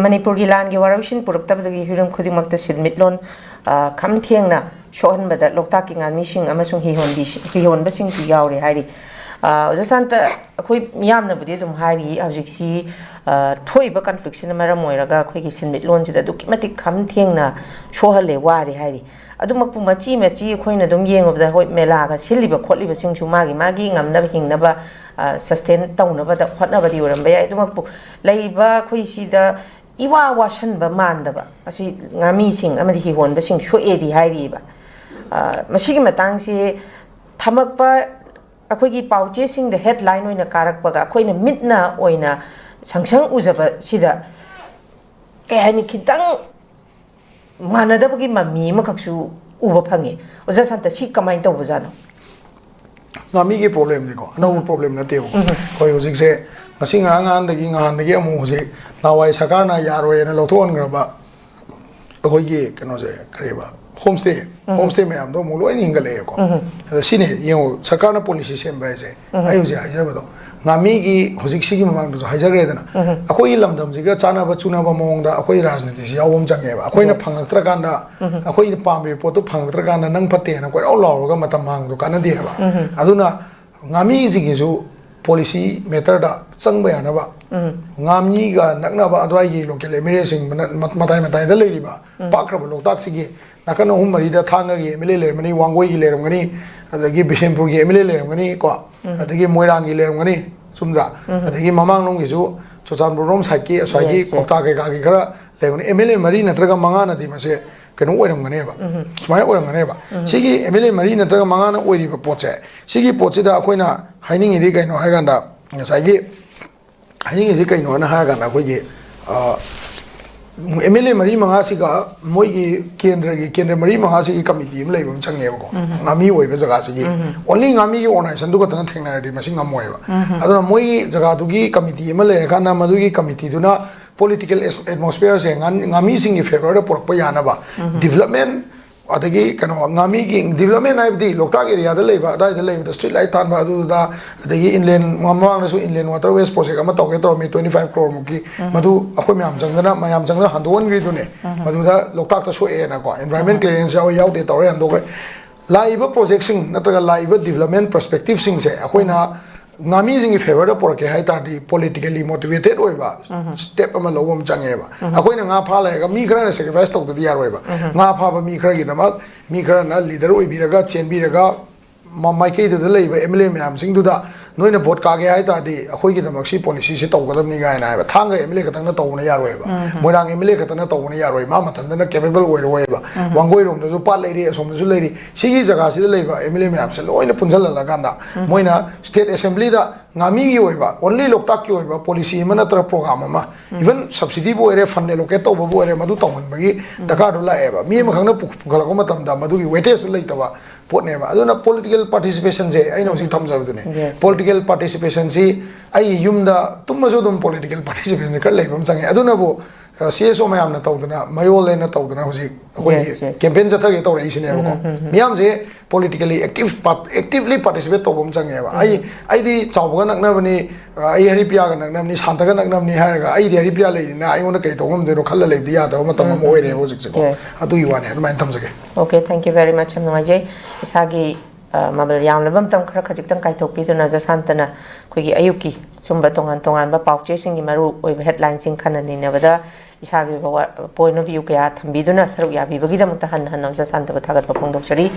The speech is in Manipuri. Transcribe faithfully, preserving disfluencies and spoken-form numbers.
ꯃꯅꯤꯄꯨꯔꯒꯤ ꯂꯥꯟꯒꯤ ꯋꯥꯔꯣꯏꯁꯤꯟ ꯄꯨꯔꯛꯇꯕꯗꯒꯤ ꯍꯤꯔꯝ ꯈꯨꯗꯤꯡꯃꯛꯇ ꯁꯤꯟꯃꯤꯠꯂꯣꯟ, ꯑ, ꯈꯝ ꯊꯦꯡꯅ ꯁꯣꯛꯍꯟꯕꯗ ꯂꯣꯛꯇꯥꯛꯀꯤ ꯉꯥꯃꯤꯁꯤꯡ ꯑꯃꯁꯨꯡ ꯍꯤꯍꯣꯟꯕꯤ-, ꯍꯤꯍꯣꯟꯕꯁꯤꯡꯁꯨ ꯌꯥꯎꯔꯦ ꯍꯥꯏꯔꯤ꯫ ꯑ, ꯑꯣꯖꯥ ꯁꯥꯟꯇ, ꯑꯩꯈꯣꯏ ꯃꯤꯌꯥꯝꯅꯕꯨꯗꯤ ꯑꯗꯨꯝ ꯍꯥꯏꯔꯤ, ꯍꯧꯖꯤꯛꯁꯤ, ꯑ, ꯊꯣꯛꯏꯕ ꯀꯟꯐ꯭ꯂꯤꯛꯁꯤꯅ ꯃꯔꯝ ꯑꯣꯏꯔꯒ ꯑꯩꯈꯣꯏꯒꯤ ꯁꯤꯟꯃꯤꯠꯂꯣꯟꯁꯤꯗ ꯑꯗꯨꯛꯀꯤ ꯃꯇꯤꯛ ꯈꯝ ꯊꯦꯡꯅ ꯁꯣꯛꯍꯜꯂꯦ, ꯋꯥꯔꯦ ꯍꯥꯏꯔꯤ꯫ ꯑꯗꯨꯃꯛꯄꯨ ꯃꯆꯤ ꯃꯆꯤ ꯑꯩꯈꯣꯏꯅ ꯑꯗꯨꯝ ꯌꯦꯡꯉꯨꯕꯗ, ꯍꯣꯏ, ꯃꯦꯂꯥꯒ ꯁꯤꯜꯂꯤꯕ ꯈꯣꯠꯂꯤꯕꯁꯤꯡꯁꯨ ꯃꯥꯒꯤ ꯃꯥꯒꯤ ꯉꯝꯅꯕ ꯍꯤꯡꯅꯕ, ꯑ, ꯁꯁꯇꯦꯟ ꯇꯧꯅꯕꯗ ꯍꯣꯠꯅꯕꯗꯤ ꯑꯣꯏꯔꯝꯕ ꯌꯥꯏ꯫ ꯑꯗꯨꯃꯛꯄꯨ ꯂꯩꯔꯤꯕ ꯑꯩꯈꯣꯏ ꯁꯤꯗ ꯏꯋꯥ ꯋꯥꯁꯟꯕ ꯃꯥꯟꯗꯕ ꯑꯁꯤ ꯉꯥꯃꯤꯁꯤꯡ ꯑꯃꯗꯤ ꯍꯤꯍꯣꯟꯕꯁꯤꯡ ꯁꯣꯛꯑꯦꯗꯤ ꯍꯥꯏꯔꯤꯕ꯫ ꯑ, ꯃꯁꯤꯒꯤ ꯃꯇꯥꯡꯁꯤ ꯊꯝꯃꯛꯄ ꯑꯩꯈꯣꯏꯒꯤ ꯄꯥꯎꯆꯦꯁꯤꯡꯗ ꯍꯦꯗꯂꯥꯏꯟ ꯑꯣꯏꯅ ꯀꯥꯔꯛꯄꯒ ꯑꯩꯈꯣꯏꯅ ꯃꯤꯠꯅ ꯑꯣꯏꯅ ꯁꯪꯁꯪ ꯎꯖꯕꯁꯤꯗ, ꯀꯩ ꯍꯥꯏꯅꯤ, ꯈꯤꯇꯪ ꯃꯥꯟꯅꯗꯕꯒꯤ ꯃꯃꯤ ꯑꯃꯈꯛꯁꯨ ꯎꯕ ꯐꯪꯉꯤ꯫ ꯑꯣꯖꯥ ꯁꯥꯟꯇ, ꯁꯤ ꯀꯃꯥꯏꯅ ꯇꯧꯕꯖꯥꯠꯅꯣ? ꯉꯥꯃꯤꯒꯤ ꯄ꯭ꯔꯣꯕ꯭ꯂꯦꯝꯅꯤꯀꯣ, ꯑꯅꯧꯕ ꯄ꯭ꯔꯣꯕ꯭ꯂꯦꯝ ꯅꯠꯇꯦꯕꯀꯣ꯫ ꯑꯩꯈꯣꯏ ꯍꯧꯖꯤꯛꯁꯦ ꯉꯁꯤ ꯉꯔꯥꯡ ꯅꯍꯥꯟꯗꯒꯤ, ꯉꯍꯥꯟꯗꯒꯤ ꯑꯃꯨꯛ ꯍꯧꯖꯤꯛ, ꯅꯍꯥꯟꯋꯥꯏ ꯁꯔꯀꯥꯔꯅ ꯌꯥꯔꯣꯏꯅ ꯂꯧꯊꯣꯛꯍꯟꯈ꯭ꯔꯕ ꯑꯩꯈꯣꯏꯒꯤ ꯀꯩꯅꯣꯁꯦ, ꯀꯔꯤꯕ, ꯍꯣꯝ ꯁ꯭ꯇꯦ, ꯍꯣꯝ ꯁ꯭ꯇꯦ ꯃꯌꯥꯝꯗꯣ ꯑꯃꯨꯛ ꯂꯣꯏꯅ ꯍꯤꯡꯒꯠꯂꯛꯑꯦꯀꯣ꯫ ꯑꯗ ꯁꯤꯅꯦ ꯌꯦꯡꯉꯣ, ꯁꯔꯀꯥꯔꯅ ꯄꯣꯂꯤꯁꯤ ꯁꯦꯝꯕ ꯍꯥꯏꯁꯦ, ꯑꯩ ꯍꯧꯖꯤꯛ ꯍꯥꯏꯖꯕꯗꯣ, ꯉꯥꯃꯤꯒꯤ ꯍꯧꯖꯤꯛ ꯁꯤꯒꯤ ꯃꯃꯥꯡꯗꯁꯨ ꯍꯥꯏꯖꯈ꯭ꯔꯦꯗꯅ, ꯑꯩꯈꯣꯏꯒꯤ ꯂꯝꯗꯝꯁꯤꯒ ꯆꯥꯟꯅꯕ ꯆꯨꯅꯕ ꯃꯑꯣꯡꯗ ꯑꯩꯈꯣꯏ ꯔꯥꯖꯅꯤꯇꯤꯁꯤ ꯌꯥꯎꯕ ꯑꯃ ꯆꯪꯉꯦꯕ꯫ ꯑꯩꯈꯣꯏꯅ ꯐꯪꯉꯛꯇ꯭ꯔꯀꯥꯟꯗ, ꯑꯩꯈꯣꯏꯅ ꯄꯥꯝꯃꯤꯕ ꯄꯣꯠꯇꯨ ꯐꯪꯉꯛꯇ꯭ꯔꯀꯥꯟꯗ ꯅꯪ ꯐꯠꯇꯦꯅ ꯀꯣꯏꯔꯥꯎ ꯂꯥꯎꯔꯒ ꯃꯇꯝ ꯃꯥꯡꯕꯗꯣ ꯀꯥꯟꯅꯗꯦ ꯍꯥꯏꯕ꯫ ꯑꯗꯨꯅ ꯉꯥꯃꯤꯁꯤꯡꯒꯤꯁꯨ ꯄꯣꯂꯤꯁꯤ ꯃꯦꯇꯔꯗ ꯆꯪꯕ ꯌꯥꯅꯕ, ꯉꯥꯃꯤꯒ ꯅꯛꯅꯕ ꯑꯗꯨꯋꯥꯏꯒꯤ ꯂꯣꯀꯦꯜ ꯑꯦꯝ ꯑꯦꯜ ꯑꯦꯁꯤꯡ ꯃꯅ-, ꯃ-, ꯃꯇꯥꯏ ꯃꯇꯥꯏꯗ ꯂꯩꯔꯤꯕ ꯄꯥꯛꯈ꯭ꯔꯕ ꯂꯣꯛꯇꯥꯛꯁꯤꯒꯤ ꯅꯥꯀꯟ ꯑꯍꯨꯝ ꯃꯔꯤꯗ ꯊꯥꯡꯒꯒꯤ ꯑꯦꯝ ꯑꯦꯜ ꯑꯦ ꯂꯩꯔꯝꯒꯅꯤ, ꯋꯥꯡꯒꯣꯏꯒꯤ ꯂꯩꯔꯝꯒꯅꯤ, ꯑꯗꯒꯤ ꯕꯤꯁꯦꯝꯄꯨꯔꯒꯤ ꯑꯦꯝ ꯑꯦꯜ ꯑꯦ ꯂꯩꯔꯝꯒꯅꯤ ꯀꯣ, ꯑꯗꯒꯤ ꯃꯣꯏꯔꯥꯡꯒꯤ ꯂꯩꯔꯝꯒꯅꯤ, ꯆꯨꯝꯗ꯭ꯔꯥ? ꯑꯗꯒꯤ ꯃꯃꯥꯡꯂꯣꯝꯒꯤꯁꯨ ꯆꯨꯔꯆꯥꯟꯄꯨꯔꯔꯣꯝ ꯁꯥꯏꯠꯀꯤ ꯑꯁ꯭ꯋꯥꯏꯒꯤ, yes, yes, ꯀ꯭ꯋꯥꯛꯇꯥ ꯀꯩꯀꯥꯒꯤ ꯈꯔ ꯂꯩꯔꯝꯒꯅꯤ꯫ ꯑꯦꯝ ꯑꯦꯜ ꯑꯦ ꯃꯔꯤ ꯅꯠꯇ꯭ꯔꯒ ꯃꯉꯥꯅꯗꯤ ꯃꯁꯦ ꯀꯩꯅꯣ ꯑꯣꯏꯔꯝꯒꯅꯦꯕ, ꯁꯨꯃꯥꯏꯅ ꯑꯣꯏꯔꯝꯒꯅꯦꯕ꯫ ꯁꯤꯒꯤ ꯑꯦꯝ ꯑꯦꯜ ꯑꯦ ꯃꯔꯤ ꯅꯠꯇ꯭ꯔꯒ ꯃꯉꯥꯅ ꯑꯣꯏꯔꯤꯕ ꯄꯣꯠꯁꯦ, ꯁꯤꯒꯤ ꯄꯣꯠꯁꯤꯗ ꯑꯩꯈꯣꯏꯅ ꯍꯥꯏꯅꯤꯡꯉꯤꯗꯤ ꯀꯩꯅꯣ ꯍꯥꯏꯀꯥꯟꯗ, ꯉꯁꯥꯏꯒꯤ ꯍꯥꯏꯅꯤꯡꯉꯤꯁꯤ ꯀꯩꯅꯣ ꯍꯥꯏꯅ ꯍꯥꯏꯔꯀꯥꯟꯗ, ꯑꯩꯈꯣꯏꯒꯤ, ꯑ, ꯑꯦꯝ ꯑꯦꯜ ꯑꯦ ꯃꯔꯤ ꯃꯉꯥꯁꯤꯒ ꯃꯣꯏꯒꯤ ꯀꯦꯟꯗ꯭ꯔꯒꯤ, ꯀꯦꯟꯗ꯭ꯔ ꯃꯔꯤ ꯃꯉꯥꯁꯤꯒꯤ ꯀꯃꯤꯇꯤ ꯑꯃ ꯂꯩꯕ ꯑꯃ ꯆꯪꯉꯦꯕꯀꯣ꯫ ꯉꯥꯃꯤ ꯑꯣꯏꯕ ꯖꯒꯥꯁꯤꯒꯤ ꯑꯣꯟꯂꯤ ꯉꯥꯃꯤꯒꯤ ꯑꯣꯔꯒꯅꯥꯏꯖꯦꯁꯟꯗꯨ ꯈꯛꯇꯅ ꯊꯦꯡꯅꯔꯗꯤ ꯃꯁꯤ ꯉꯝꯃꯣꯏꯕ꯫ ꯑꯗꯨꯅ ꯃꯣꯏꯒꯤ ꯖꯒꯥꯗꯨꯒꯤ ꯀꯃꯤꯇꯤ ꯑꯃ ꯂꯩꯔꯀꯥꯟꯗ ꯃꯗꯨꯒꯤ ꯀꯃꯤꯇꯤꯗꯨꯅ ꯄꯣꯂꯤꯇꯤꯀꯦꯜ ꯑꯦꯠꯃꯣꯁꯐꯤꯌꯔꯁꯦ ꯉꯥꯃꯤꯁꯤꯡꯒꯤ ꯐꯦꯚꯔꯗ ꯄꯨꯔꯛꯄ ꯌꯥꯅꯕ, ꯗꯤꯕꯂꯞꯃꯦꯟ ꯑꯗꯒꯤ ꯀꯩꯅꯣ, ꯉꯥꯃꯤꯒꯤ development ꯍꯥꯏꯕꯗꯤ ꯂꯣꯛꯇꯥꯛ area ꯗ ꯂꯩꯕ, ꯑꯗꯥꯏꯗ ꯂꯩꯕꯗ street light ꯊꯥꯟꯕ, ꯑꯗꯨꯗ, ꯑꯗꯒꯤ inland, ꯃꯃꯥꯡꯗꯁꯨ inland waterways project ꯑꯃ ꯇꯧꯒꯦ ꯇꯧꯔꯝꯃꯤ, twenty five crore ꯃꯨꯛꯀꯤ꯫ ꯃꯗꯨ ꯑꯩꯈꯣꯏ ꯃꯌꯥꯝ ꯆꯪꯗꯅ, ꯃꯌꯥꯝ ꯆꯪꯗꯅ ꯍꯟꯗꯣꯛꯍꯟꯈ꯭ꯔꯤꯗꯨꯅꯦ꯫ ꯃꯗꯨꯗ ꯂꯣꯛꯇꯥꯛꯇ ꯁꯣꯛꯑꯦꯅꯀꯣ, environment clearance ꯌꯥꯎꯏ ꯌꯥꯎꯗꯦ ꯇꯧꯔ ꯍꯟꯗꯣꯛꯈ꯭ꯔꯦ꯫ ꯂꯥꯛꯏꯕ project ꯁꯤꯡ ꯅꯠꯇ꯭ꯔꯒ ꯂꯥꯛꯏꯕ development perspective ꯁꯤꯡꯁꯦ ꯑꯩꯈꯣꯏꯅ ꯉꯥꯃꯤꯁꯤꯡꯒꯤ favour ꯗ ꯄꯨꯔꯛꯀꯦ ꯍꯥꯏ ꯇꯥꯔꯗꯤ, politically motivated ꯑꯣꯏꯕ step ꯑꯃ ꯂꯧꯕ ꯑꯃ ꯆꯪꯉꯦꯕ꯫ ꯑꯩꯈꯣꯏꯅ ꯉꯥ ꯐꯥ ꯂꯩꯔꯒ ꯃꯤ ꯈꯔꯅ sacrifice ꯇꯧꯗꯗꯤ ꯌꯥꯔꯣꯏꯕ꯫ ꯉꯥ ꯐꯥꯕ ꯃꯤ ꯈꯔꯒꯤꯗꯃꯛ ꯃꯤ ꯈꯔꯅ leader ꯑꯣꯏꯕꯤꯔꯒ, ꯆꯦꯟꯕꯤꯔꯒ, ꯃ-, ꯃꯥꯏꯀꯩꯗꯨꯗ ꯂꯩꯕ M L A ꯃꯌꯥꯝꯁꯤꯡꯗꯨꯗ, "ꯅꯣꯏꯅ vote ꯀꯥꯒꯦ ꯍꯥꯏ ꯇꯥꯔꯗꯤ ꯑꯩꯈꯣꯏꯒꯤꯗꯃꯛ ꯁꯤ policy ꯁꯤ ꯇꯧꯒꯗꯕꯅꯤ" ꯀꯥꯏꯅ ꯍꯥꯏꯕ꯫ ꯊꯥꯡꯒ M L A ꯈꯛꯇꯪꯅ ꯇꯧꯕꯅ ꯌꯥꯔꯣꯏꯕ꯫ ꯃꯣꯏꯔꯥꯡ M L A ꯈꯛꯇꯅ ꯇꯧꯕꯅ ꯌꯥꯔꯣꯏ, ꯃꯥ ꯃꯊꯟꯇꯅ capable ꯑꯣꯏꯔꯣꯏꯕ꯫ ꯋꯥꯡꯒꯣꯏꯔꯣꯝꯗꯁꯨ ꯄꯥꯠ ꯂꯩꯔꯤ, ꯑꯁꯣꯝꯗꯁꯨ ꯂꯩꯔꯤ꯫ ꯁꯤꯒꯤ ꯖꯒꯥꯁꯤꯗ ꯂꯩꯕ M L A ꯃꯌꯥꯝꯁꯦ ꯂꯣꯏꯅ ꯄꯨꯟꯁꯤꯜꯍꯜꯂꯀꯥꯟꯗ ꯃꯣꯏꯅ state assembly ꯗ ꯉꯥꯃꯤꯒꯤ ꯑꯣꯏꯕ, only ꯂꯣꯛꯇꯥꯛꯀꯤ ꯑꯣꯏꯕ policy ꯑꯃ ꯅꯠꯇ꯭ꯔꯒ program ꯑꯃ, even subsidy ꯕꯨ ꯑꯣꯏꯔꯦ, fund allocate ꯇꯧꯕꯕꯨ ꯑꯣꯏꯔꯦ, ꯃꯗꯨ ꯇꯧꯍꯟꯕꯒꯤ ꯗꯔꯀꯥꯔꯗꯨ ꯂꯥꯛꯑꯦꯕ꯫ ꯃꯤ ꯑꯃꯈꯛꯅ ꯄꯨ-, ꯄꯨꯈꯠꯂꯛꯄ ꯃꯇꯝꯗ ꯃꯗꯨꯒꯤ weightage ꯇꯨ ꯂꯩꯇꯕ ꯄꯣꯠꯅꯦꯕ꯫ ꯑꯗꯨꯅ political participation ꯁꯦ ꯑꯩꯅ ꯍꯧꯖꯤꯛ ꯊꯝꯖꯕꯗꯨꯅꯦ꯫ Political participation ꯁꯤ ꯑꯩ ꯌꯨꯝꯗ ꯇꯨꯝꯃꯁꯨ ꯑꯗꯨꯝ political participation ꯁꯦ ꯈꯔ ꯂꯩꯕ ꯑꯃ ꯆꯪꯉꯦ꯫ ꯑꯗꯨꯅꯕꯨ, ꯑ, C S O ꯃꯌꯥꯝꯅ ꯇꯧꯗꯅ, ꯃꯌꯣꯜ ꯍꯥꯏꯅ ꯇꯧꯗꯅ ꯍꯧꯖꯤꯛ ꯑꯩꯈꯣꯏꯒꯤ campaign ꯆꯠꯊꯒꯦ ꯇꯧꯔꯛꯏꯁꯤꯅꯦꯕꯀꯣ꯫ ꯃꯤꯌꯥꯝꯁꯦ politically active, actively participate ꯇꯧꯕ ꯑꯃ ꯆꯪꯉꯦꯕ꯫ ꯑꯩ, ꯑꯩꯗꯤ ꯆꯥꯎꯕꯒ ꯅꯛꯅꯕꯅꯤ, ꯑ, ꯑꯩ ꯍꯔꯤꯄ꯭ꯔꯤꯌꯥꯒ ꯅꯛꯅꯕꯅꯤ, ꯁꯥꯟꯇꯒ ꯅꯛꯅꯕꯅꯤ ꯍꯥꯏꯔꯒ ꯑꯩꯗꯤ ꯍꯔꯤꯄ꯭ꯔꯤꯌꯥ ꯂꯩꯔꯤꯅ ꯑꯩꯉꯣꯟꯗ ꯀꯩ ꯇꯧꯕ ꯉꯝꯗꯣꯏꯅꯣ ꯈꯜꯂ ꯂꯩꯕꯗꯤ ꯌꯥꯗꯕ ꯃꯇꯝ ꯑꯃ ꯑꯣꯏꯔꯦꯕ ꯍꯧꯖꯤꯛꯁꯦꯀꯣ꯫ ꯑꯗꯨꯒꯤ ꯋꯥꯅꯤ, ꯑꯗꯨꯃꯥꯏꯅ ꯊꯝꯖꯒꯦ꯫ Okay, thank you very much. ꯌꯥꯝ ꯅꯨꯡꯉꯥꯏꯖꯩ꯫ ꯏꯁꯥꯒꯤ, ꯑ, ꯃꯃꯜ ꯌꯥꯝꯂꯕ ꯃꯇꯝ ꯈꯔ ꯈꯖꯤꯛꯇꯪ ꯀꯥꯏꯊꯣꯛꯄꯤꯗꯨꯅ ꯖꯁꯥꯟꯇꯅ ꯑꯩꯈꯣꯏꯒꯤ ꯑꯌꯨꯛꯀꯤ ꯁꯨꯝꯕ ꯇꯣꯉꯥꯟ ꯇꯣꯉꯥꯟꯕ ꯄꯥꯎ ꯆꯦꯁꯤꯡꯒꯤ ꯃꯔꯨ ꯑꯣꯏꯕ headline ꯁꯤꯡ ꯈꯟꯅ ꯅꯩꯅꯕꯗ ꯏꯁꯥꯒꯤ ꯑꯣꯏꯕ ꯋꯥ-, point of view ꯀꯌꯥ ꯊꯝꯕꯤꯗꯨꯅ ꯁꯔꯨꯛ ꯌꯥꯕꯤꯕꯒꯤꯗꯃꯛꯇ ꯍꯟꯅ ꯍꯟꯅ ꯑꯣꯖꯥ ꯁꯥꯟꯇꯕꯨ ꯊꯥꯒꯠꯄ ꯐꯣꯡꯗꯣꯛꯆꯔꯤ꯫